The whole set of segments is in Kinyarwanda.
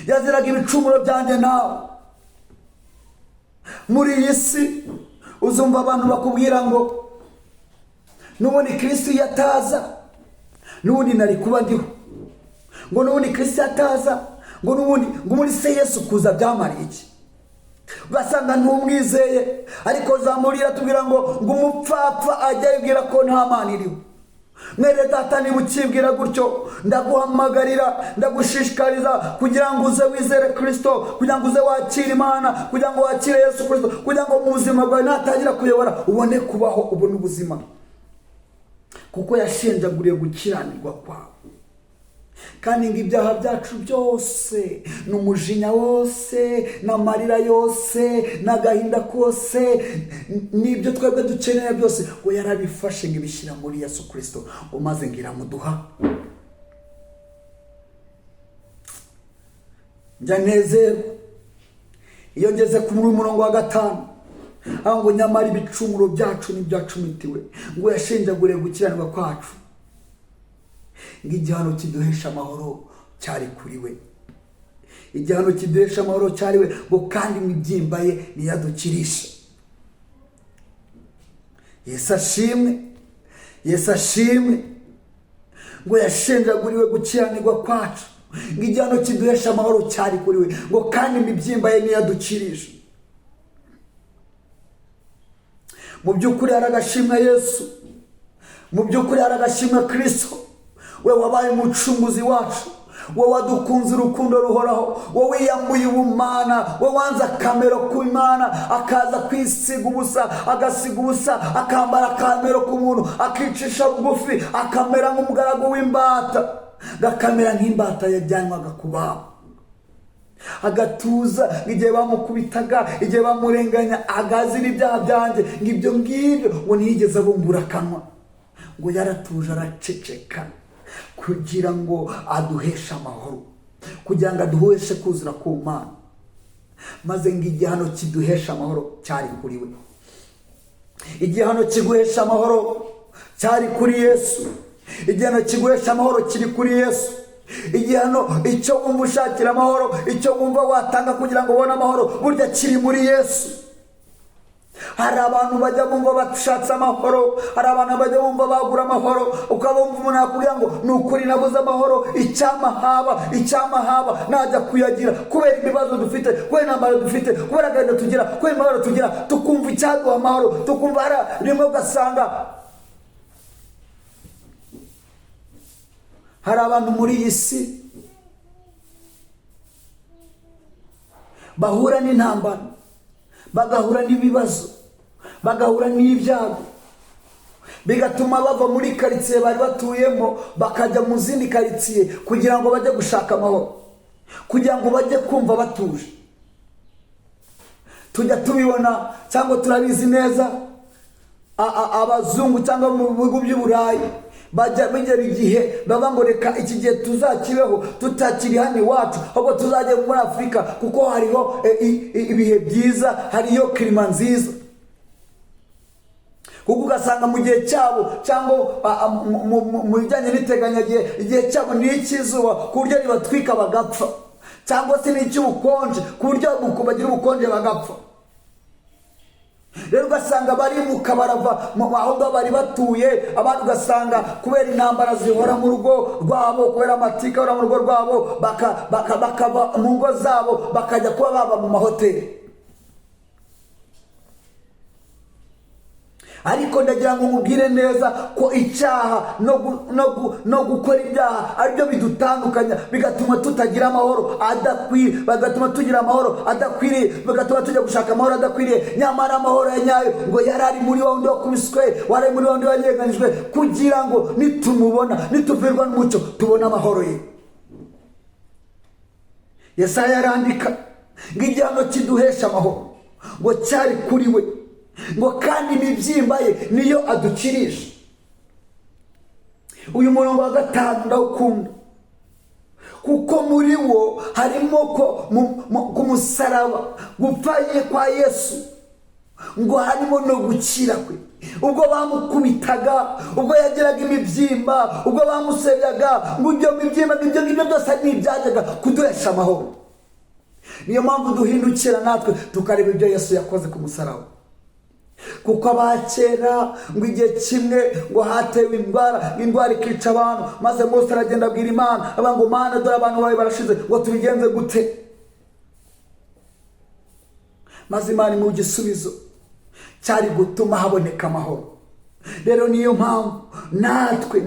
Yaziraga ibicumuro byanjye nawe. Muri iyi si uzumva abantu bakubwira ngo n'ubundi Kristo iyo ataza, n'ubundi nari kuba ndiho, ngo n'ubundi Kristo ataza, ngo n'ubundi, ngo muri se Yesu kuza byamariye iki? Ugasanga ntumwizeye. Ariko zamurira tubwira ngo umupfapfa ajya yibwira ko nta Mana iriho. Mwene data, niba ukibwira gutyo, ndaguhamagarira, ndagushishikariza kugira ngo uze wizere Kristo, kugira ngo uze wakire Imana, kugira ngo wakire Yesu Kristo, kugira ngo mu buzima bwawe natangira kuyobora ubone kubaho, ubone ubuzima, kuko yashenjaguriye gukiranirwa kwawe. Kandi ngo ibyaha byacu byose, n'umujinya wose, n'amarira yose, n'agahinda kose, n'ibyo twebwe dukeneye byose, ngo yarabifashe, ngo ibishyira muri Yesu Kristo, ngo maze ngo iramuduha. Njya nezerwa iyo ngeze ku murongo wa 5, aho ngo nyamara ibicumuro byacu n'ibyacumitiwe, ngo yashenjaguriye gukiranirwa kwacu, ngo igihano kiduhesha amahoro cyari kuri we, igihano kiduhesha amahoro cyari we, ngo kandi imibyimba ye niyadukirisha. Yesu ashimwe, Yesu ashimwe. Ngo yashenjaguriwe gukiranirwa kwacu, ngo igihano kiduhesha amahoro cyari kuri we, ngo kandi imibyimba ye niyadukirisha. Mu by'ukuri hari agashimwa Yesu, mu by'ukuri hari agashimwa Kristo, we wabaye umucunguzi wacu, we wadukunze urukundo ruhoraho, we wiyambuye ubumana, we wanze akamero ku Imana, akaza kwisiga ubusa, agasiga ubusa, akambara akamero k'umuntu, akicisha bugufi, akamera nk'umugaragu w'imbata, gakamera nk'imbata yajyanwaga ku babo, agatuza igihe bamukubitaga, igihe bamurenganya, agazira ibyaha byanjye, ngo ibyo ngibyo ngo ntiyigeze abumbura akanwa, ngo yaratuje araceceka, kugira ngo aduheshe amahoro, kugira ngo aduheshe kuzura ku Mana. Maze ngo igihano kiduheshe amahoro cyari kuri we, igihano kiguhesha amahoro cyari kuri Yesu, igihano kiguhesha amahoro kiri kuri Yesu. Igihano icyo wumva ushakira amahoro, icyo wumva watanga kugira ngo ubone amahoro, burya kiri muri Yesu. Hari abantu bajya bumva bashatse amahoro, hari abantu bajya bumva bagura amahoro, ukaba wumva umuntu yakubwira ngo ni ukuri nabuze amahoro, icyampa haba, icyampa haba najya kuyagira, kubera ibibazo dufite, kubera intambara dufite, kubera agahinda tugira, kubera imibabaro tugira, tukumva icyaduha amahoro, tukumva hari rimwe ugasanga hari abantu muri iyi si bahura n'intambara, bagahura n'ibibazo, bagahura n'ibyago, bigatuma bava muri karitsiye bari batuyemo bakajya mu zindi karitsiye kugira ngo bajye gushaka amahoro, kugira ngo bajye kumva batuje. Tujya tubibona cyangwa turabizi neza, abazungu cyangwa mu bihugu by'i Burayi bajya bigera igihe baba ngo reka iki gihe tuzakibeho tutakiri hano iwacu, ahubwo tuzajya muri Afurika kuko hariho ibihe byiza, hariyo kirima nziza. Kuko ugasanga mu gihe cyabo cyangwa mu bijyanye n'iteganyagihe, igihe cyabo ni icy'izuba ku buryo ribatwika bagapfa, cyangwa se ni icy'ubukonje ku buryo bagira ubukonje bagapfa. Rero ugasanga barimuka barava aho ngaho bari batuye, abandi ugasanga kubera intambara zihora mu rugo rwabo, kubera amatika ahora mu rugo rwabo, bakava mu ngo zabo bakajya kuba baba mu mahoteli. Ariko ndagira ngo nkubwire neza ko icyaha no gukora ibyaha aribyo bidutandukanya, bigatuma tutagira amahoro adakwiriye, bigatuma tugira amahoro adakwiriye, bigatuma tujya gushaka amahoro adakwiriye. Nyamara amahoro ya nyayo ngo yari ari muri wa wundi wakubiswe, wari muri wa wundi wanyeganijwe, kugira ngo nitumubona, nituvirwa n'umucyo, tubone amahoro ye. Yesaya yarandika ngo igihano kiduhesha amahoro ngo cyari kuri we, ngo kandi imibyimba ye niyo adukirisha. Uyu murongo wa 5 ndawukunda, kuko muri wo harimo ko ku musaraba gupfa ye kwa Yesu, ngo harimo no gukira kwe. Ubwo bamukubitaga, ubwo yagiraga imibyimba, ubwo bamusebyaga, ngo ibyo mibyimba, ibyo ngibyo byose ni ibyajyaga kuduhesha amahoro. Niyo mpamvu duhindukira natwe tukareba ibyo Yesu yakoze ku musaraba. Kuko abakera ngo igihe kimwe ngo hatewe indwara, indwara ikica abantu, maze Mose aragenda abwira Imana, avuga ngo Mana dore abantu bawe barashize, ngo tubigenze gute? Maze Imana imuha igisubizo cyari gutuma haboneka amahoro. Rero niyo mpamvu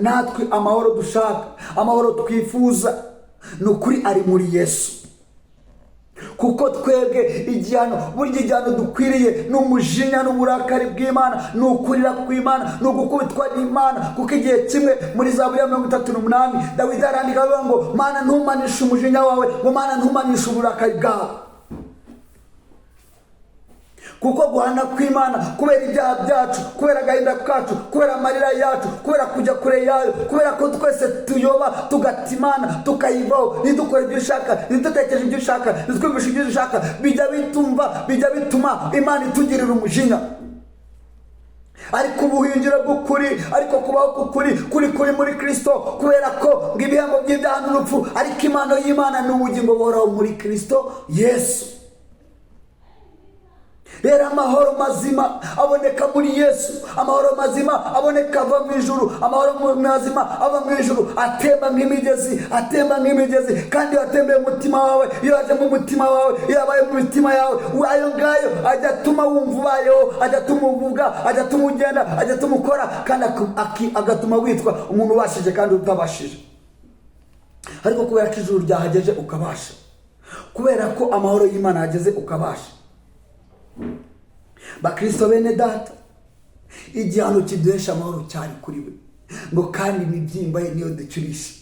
natwe amahoro dushaka, amahoro twifuza, ni ukuri ari muri Yesu. Kuko twebwe igihano, burya igihano dukwiriye ni umujinya n'uburakari bw'Imana, ni ukurira kw'Imana, ni ugukubitwa n'Imana. Kuko igihe kimwe muri Zaburi ya 38 Dawidi arandika avuga ngo Mana ntumanishe umujinya wawe, ngo Mana ntumanishe uburakari bwawe. Kuko guhana kw'Imana kubera ibyaha byacu, kubera agahinda kacu, kubera amarira yacu, kubera kujya kure yayo, kubera ko twese tuyoba tugata Imana tukayivaho, ntidukore ibyo ishaka, ntidutekereze ibyo ishaka, ntitwumvishe ibyo ishaka, bijya bituma Imana itugirira umujinya. Ariko ubuhungiro bw'ukuri, ariko kubaho k'ukuri kuri kuri muri Kristo, kubera ko ngo ibihembo by'ibyaha n'urupfu, ariko impano y'Imana ni ubugingo buhoraho muri Kristo Yesu. Rero amahoro mazima aboneka muri Yesu, amahoro mazima aboneka ava mu ijuru, amahoro mazima ava mu ijuru atemba nk'imigezi, atemba nk'imigezi. Kandi iyo atembeye mu mutima wawe, iyo aje mu mutima wawe, iyo abaye mu mitima yawe, ayo ngayo ajya atuma wumva ubayeho, ajya atuma uvuga, ajya atuma ugenda, ajya atuma ukora, kandi agatuma witwa umuntu ubashije kandi utabashije. Ariko kubera ko ijuru ryahageje ukabasha, kubera ko amahoro y'Imana yageze ukabasha. Bakristo bene data, igihano kiduhesha amahoro cyari kuri we, ngo kandi imibyimba ye niyo ducurisha.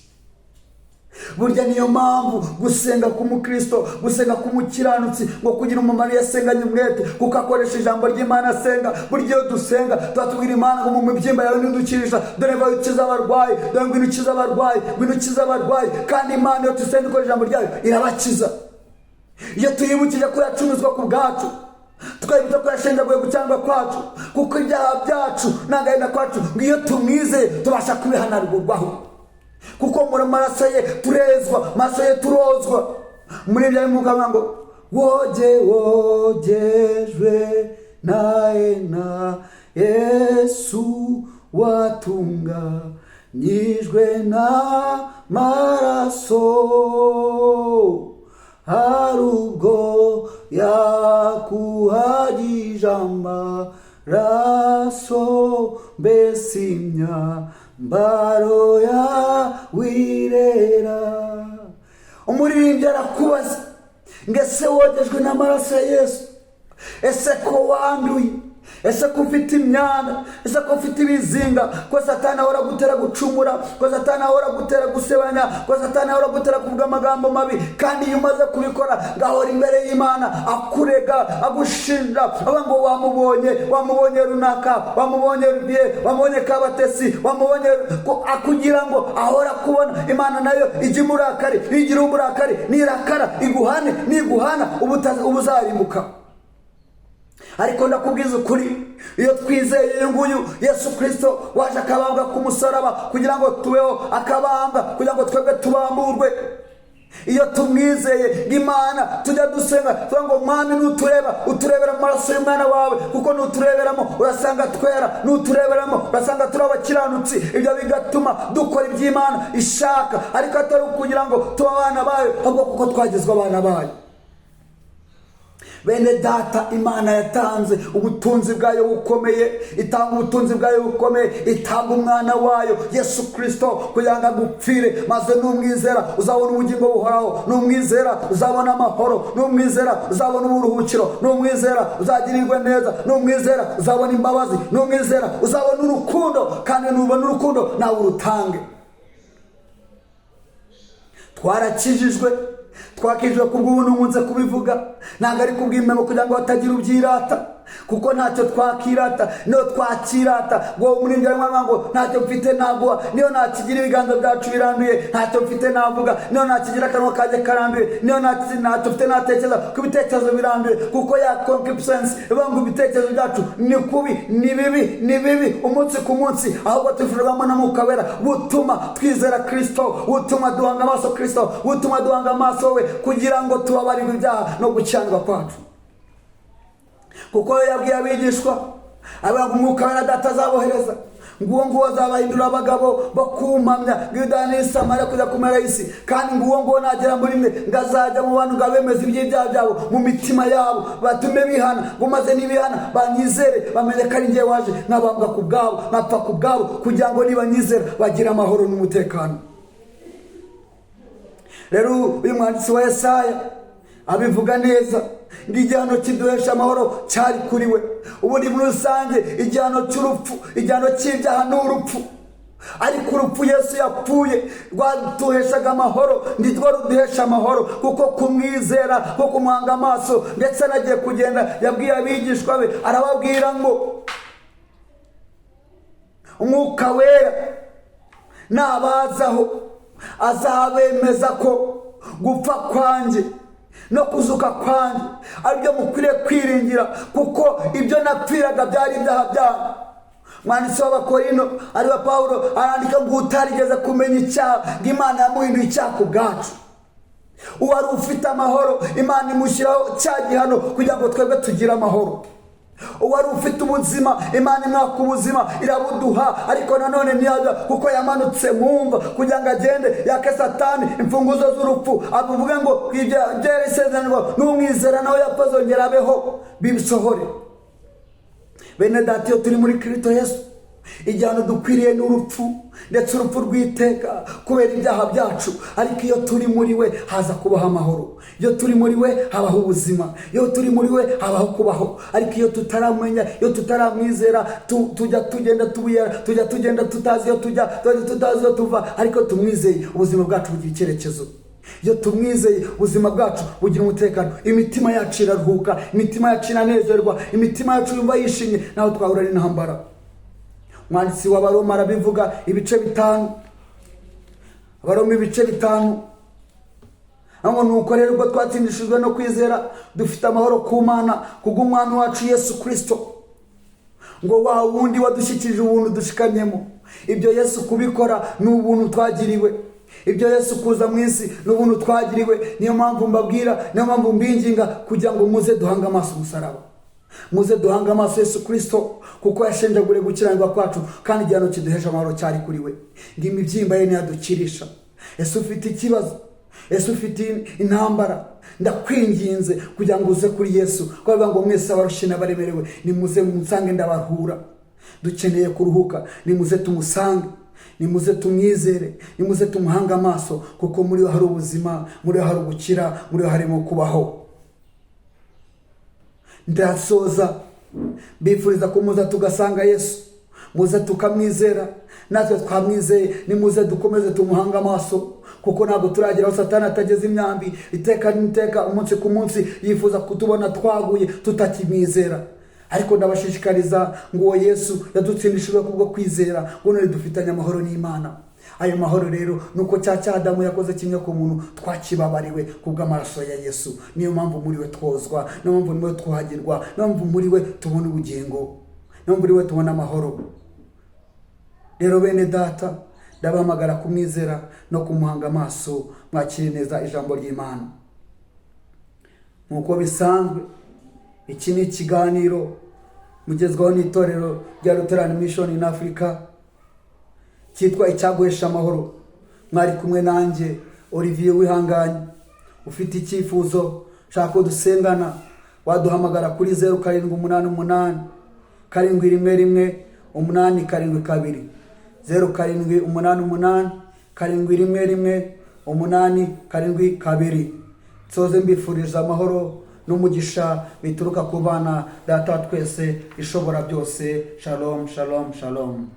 Burya niyo mpamvu gusenga k'umukristo, gusenga k'umukiranutsi, ngo kugira umumaro yasenganye umwete, kuko akoresha ijambo ry'Imana asenga. Burya iyo dusenga tuba tubwira Imana ngo mu mibyimba yawe ntidukirisha, dore ngo ukize abarwayi, dore ngo ukize abarwayi, ngwino ukize abarwayi. Kandi Imana iyo dusenga ikoresha ijambo ryayo irabakiza. Iyo tuyibukije ko yacumizwa ku bwacu, twebwe ko yashenjaguye gucyangwa kwacu, kuko ibyaha byacu n'agahinda kwacu, ngo iyo tumwizeye tubasha kubihanagurwaho. Kuko muri maraso ye turezwa, maraso ye turozwa. Muri ibyo arimo ngo woge wogejwe naye na Yesu, watunganyijwe na maraso, hari ubwo yakuhagije amaraso, mbese imyambaro yawe irera. Umuririmbyi arakubaza ngo ese wogejwe n'amaraso ya Yesu? Ese ko wanduye? Ese ko ufite imyanda? Ese ko ufite ibizinga? Ko Satani ahora gutera gucumura, ko Satani ahora gutera gusebanya, ko Satani ahora gutera kuvuga amagambo mabi. Kandi iyo umaze kubikora ngahora imbere y'Imana akurega, agushinja, avuga ngo wamubonye, wamubonye runaka, wamubonye Rubiye, wamubonye Kabatesi, wamubonye, akugira ngo ahora kubona. Imana nayo ijya imurakari, igira uburakari, nirakara iguhane, niguhana ubuzarimbuka. Ariko ndakubwiza ukuri, iyo twizeye uyu nguyu Yesu Kristo waje akabambwa ku musaraba kugira ngo tubeho, akabambwa kugira ngo twebwe tubamburwe. Iyo tumwizeye Imana tujya dusenga tuvuga ngo Mwami nutureba, uturebera mu maraso y'umwana wawe, kuko nutureberamo urasanga twera, nutureberamo urasanga turi abakiranutsi. Ibyo bigatuma dukora iby'Imana ishaka, ariko atari ukugira ngo tube abana bayo, ahubwo kuko twagizwe abana bayo. Bene data, Imana yatanze ubutunzi bwayo bukomeye, itanga ubutunzi bwayo bukomeye, itanga umwana wayo Yesu Kristo kugira ngo agupfire, maze numwizera uzabona ubugingo buhoraho, numwizera uzabona amahoro, numwizera uzabona uburuhukiro, numwizera uzagirirwa neza, numwizera uzabona imbabazi, numwizera uzabona urukundo, kandi nubona urukundo nawe urutange. Twarakijijwe, twakijwe kubw'ubuntu, nkunze kubivuga, ntabwo ari kubw'impemo kugira ngo hatagira ubyirata. Kuko ntacyo twakirata, niyo twakirata ngo umuririmbyi arimo aravuga ngo ntacyo mfite naguha, niyo nakigira ibiganza byacu biranduye, ntacyo mfite navuga, niyo nakigira akanwa kanjye karanduye, niyo ntacyo mfite natekereza ko ibitekerezo biranduye. Kuko ya concupiscence ivuga ngo ibitekerezo byacu ni kubi, ni bibi, ni bibi umunsi ku munsi, ahubwo tubifashwamo na Mwuka Wera butuma twizera Kristo, butuma duhanga amaso Kristo, butuma duhanga amaso we, kugira ngo tubabarirwe ibyaha no gukiranirwa kwacu. Kuko yabwiye abigishwa avuga ngo Umwuka Wera Data azabohereza, nguwo nguwo azabahindura abagabo bo kumpamya Yudaya n'i Samariya kujya ku mpera y'isi. Kandi nguwo nguwo nagera muri mwe, ngazajya mu bantu ngabemeza iby'ibyaha byabo mu mitima yabo, batume bihana, ngo maze nibihana banyizere, bamenye ko ari njye waje nkabambwa ku bwabo, nkapfa ku bwabo, kugira ngo nibanyizera bagire amahoro n'umutekano. Rero uyu mwanditsi wa Yesaya abivuga neza ngo igihano kiduhesha amahoro cyari kuri we. Ubundi muri rusange igihano cy'urupfu, igihano cy'ibyaha ni urupfu, ariko urupfu Yesu yapfuye rwaduheshaga amahoro, nirwo ruduhesha amahoro, kuko kumwizera, ko kumuhanga amaso. Ndetse anagiye kugenda yabwiye abigishwa be, arababwira ngo Umwuka Wera nabazaho azabemeza ko gupfa kwanjye no kuzuka kwanjye aribyo mukwiriye kwiringira, kuko ibyo napfiraga byari ibyaha byanyu. Umwanditsi w'Abakorino ariwe Pawulo arandika ngo utarigeze kumenya icyaha, ngo Imana yamuhinduye icyaha ku bwacu. Uwari ufite amahoro Imana imushyiraho cya gihano kugira ngo twebwe tugire amahoro. Uwari ufite ubuzima Imana imwaka ubuzima irabuduha, ariko nanone ntiyajya, kuko yamanutse mu mva kugira ngo agende yake Satani imfunguzo z'urupfu, avuge ngo ibyo isezerano n'umwizera nawe yapfa azongera abeho, bisohore. Bene data, iyo turi muri Kristo Yesu, igihano dukwiriye ni urupfu, ndetse urupfu rw'iteka kubera ibyaha byacu. Ariko iyo turi muri we haza kubaho amahoro, iyo turi muri we habaho ubuzima, iyo turi muri we habaho kubaho. Ariko iyo tutaramenya, iyo tutaramwizera, tujya tugenda tubuyera, tujya tugenda tutazi iyo tujya, tujya tutazi iyo tuva. Ariko tumwizeye ubuzima bwacu bugira icyerekezo. Iyo tumwizeye ubuzima bwacu bugira umutekano, imitima yacu iraruhuka, imitima yacu iranezerwa, imitima yacu yumva yishimye, naho twahura n'intambara. Umwanditsi w'Abaroma arabivuga ibice 5, Abaroma ibice 5, ngo nuko rero ubwo twatsindishijwe no kwizera dufite amahoro ku Mana kubw'Umwami wacu Yesu Kristo, ngo wa wundi wadushyikirije ubuntu dushikamyemo. Ibyo Yesu kubikora ni ubuntu twagiriwe, ibyo Yesu kuza mu isi ni ubuntu twagiriwe. Niyo mpamvu mbabwira, niyo mpamvu mbinginga kugira ngo muze duhange amaso umusaraba, muze duhange amaso Yesu Kristo, kuko yashenjaguriye gukiranirwa kwacu, kandi igihano kiduhesha amahoro cyari kuri we. Ngo imibyimba ye ntiyadukirisha. Ese ufite ikibazo? Ese ufite intambara? Ndakwinginze kugira ngo uze kuri Yesu, kuko aravuga ngo mwese abarushye n'abaremerewe nimuze munsange ndabaruhura. Dukeneye kuruhuka, nimuze tumusange, nimuze tumwizere, nimuze tumuhange amaso, kuko muri we hari ubuzima, muri we hari ubukira, muri we harimo kubaho. Ndasoza mbifuriza ko muza tugasanga Yesu, muze tukamwizera, natwe twamwizeye, nimuze dukomeze tumuhange amaso, kuko ntabwo turagera aho Satani atageze imyambi. Iteka n'iteka, umunsi ku munsi, yifuza kutubona twaguye tutakimwizera. Ariko ndabashishikariza ngo uwo Yesu yadutsindishije kubwo kwizera, ngo none dufitanye amahoro n'Imana. Ayo mahoro rero nuko cya Adamu yakoze kimwe ku muntu twakibabariwe kubw'amaraso ya Yesu. Niyo mpamvu muri we twozwa, niyo mpamvu muri we twuhagirwa, niyo mpamvu muri we tubona ubugingo, niyo mpamvu muri we tubona amahoro. Rero bene data, ndabahamagara kumwizera no kumuhanga amaso, mwakire neza ijambo ry'Imana. Nk'uko bisanzwe, iki ni ikiganiro mugezwaho n'itorero rya Lutheran Mission in Africa cyitwa Icyaguhesha Amahoro. Mwari kumwe nanjye Olivier Wihanganye. Ufite icyifuzo, ushaka ko dusengana, waduhamagara kuri 0788 711 872, 0788 711 872. Nsoze mbifuriza amahoro n'umugisha bituruka ku bana Data wa twese ishobora byose. Shalom, shalom, shalom.